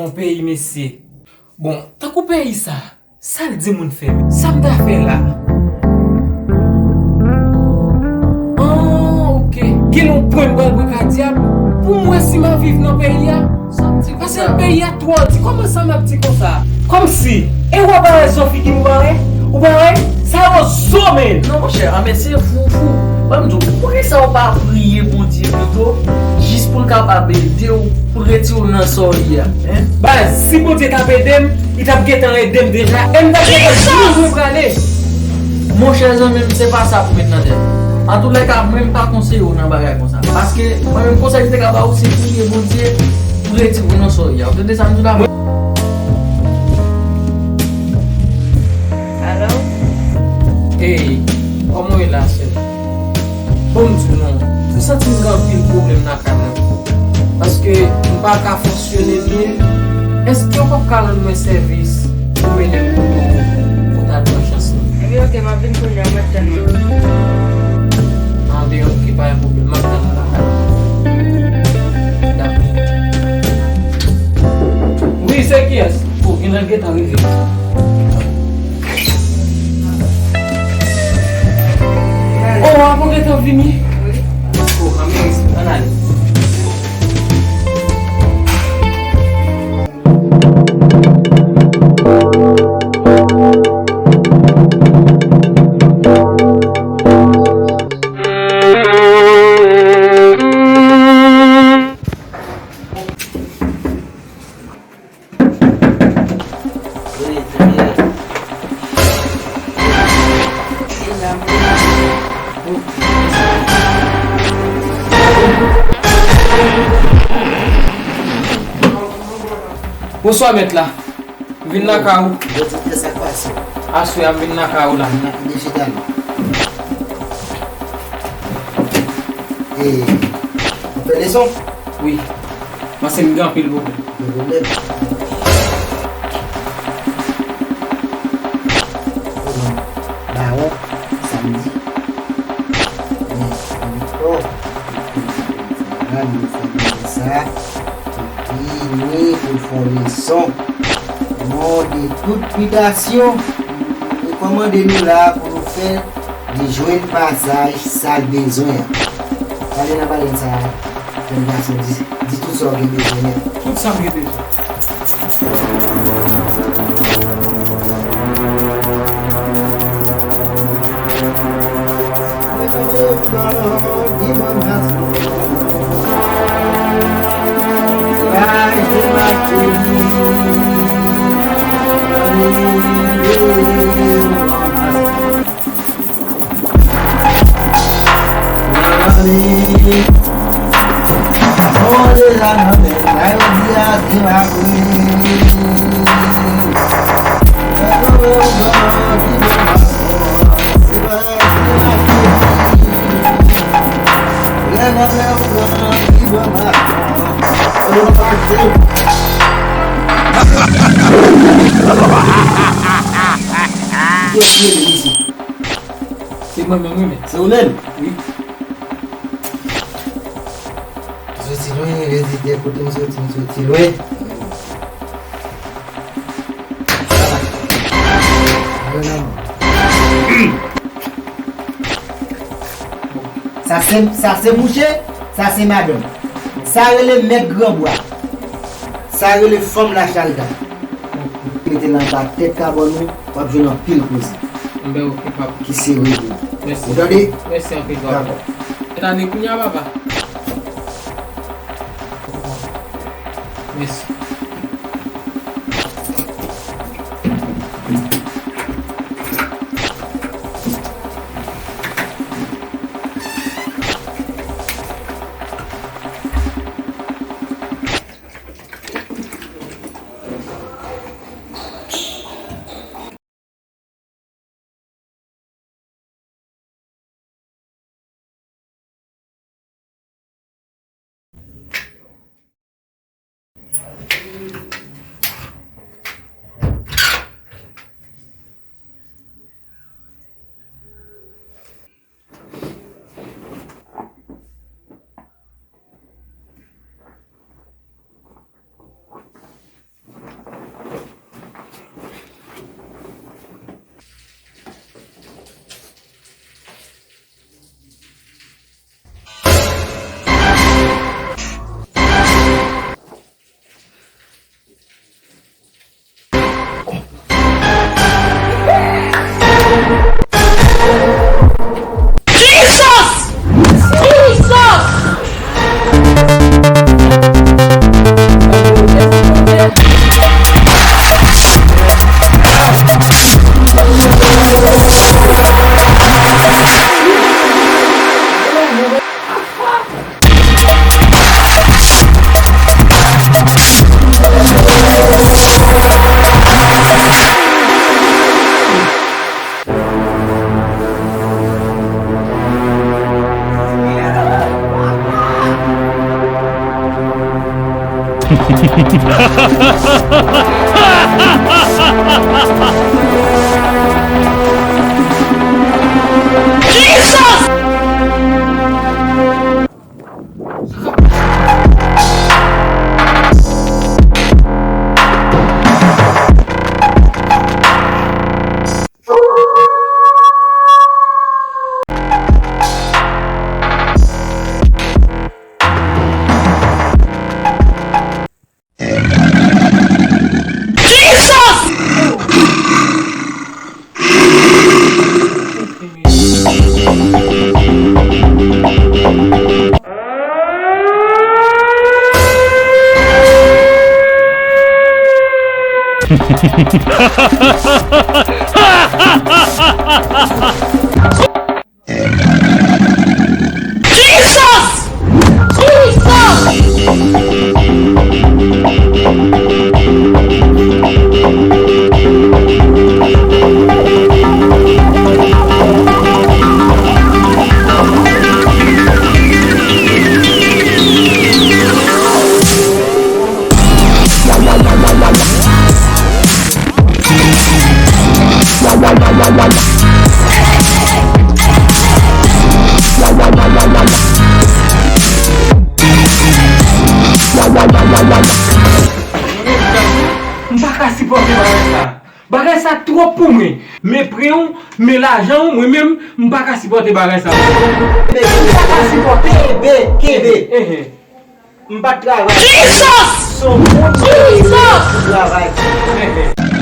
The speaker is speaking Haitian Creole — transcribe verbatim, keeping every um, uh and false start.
Yon peyi, mesye. Bon, tankou peyi sa, sa l di moun fè menm? Sa m ta fè la? Ah, ok. Gen yon pwen m pral pran ka dyab pou m wè si m a viv nan peyi a. Sa m di konsa? Paske peyi a twò di. Kòman sa m ap di konsa? Kòmsi? E w pa wè jan figi m parèt? Ou pa wè? Sa yo zo, menn. Non, monchè, a, men se fou, fou. Ban m di w, poukisa w pa priye Bondye pito, jis pou l kapab ede w, pou l retire w nan sa w ye a, en? Baz, si Bondye t ap ede m, li t ap gentan ede m deja, e m t ap gentan jwenn mwen prale. Monchè zanmi m, se pa sa pou met nan tèt. Antoulèka, mwen m pa konseye w nan bagay konsa. Paske, mwen menm konsèy m te ka ba w, se priye Bondye pou retire w nan sa w ye a. Ou tande sa m di w la? Alo? Ey, kòman w ye la, sè? Bon, m di w non, m santi m gen anpil pwoblèm nan kay la. Paske m pa ka fonksyone byen. Èske w p ap ka rann mwen sèvis pou mennen m kote w pou ta ban chans lan? Ebyen, ok, m ap vin kounye a, m ap tann ou. Anben, ok, pa gen pwoblèm, m ap tann ou la. Dakò. Wi, se kiyès? O, genlè l gentan rive. O, a, bon, gentan vini. O, anmèyis, ann ale. Bonswa, mèt la. M vin lakay ou. Jodi a, sa k pase? Aswè a, m vin lakay ou la. M nan de chita la. E, ou fè leson? Wi. Paske m gen anpil pwoblèm. Gen pwoblèm? Bawon, samdi. Men, Viktor, li fè sa, li fè sa, epi ni pou l fè yon leson. Non de tout pitasyon, li kòmande nou la pou nou fè li jwenn pasaj sa l bezwen an. Pale nan balèn sa a, jèn gason, di, di tout sa w gen bezwen nèt. Tout sa m gen bezwen. Se mwen menm, wi, men. Se ou menm? Wi. M soti lwen, vizitè, kote m soti, m soti lwen. Sa se, sa se mouche, sa se madanm. Sa rele mèt granbwa. Sa rele fanm lachalga. Mete l anba tèt kabòn ou, w ap jwenn anpil koze. Enben, ok, papa. Ki serye pou ou. Mèsi. Ou tande? Mèsi anpil, papa. Dakò. Tande kounye a, papa. Mèsi. M pa ka sipòte bagay sa. Bagay sa twòp pou mwen. Men prè w, men lajan w, mwen menm, m pa ka sipòte bagay sa. M pa ka sipòte. Kenbe, kenbe. Ehe. M pa t travay. Jesus! Se yon moun ki travay. Ehe.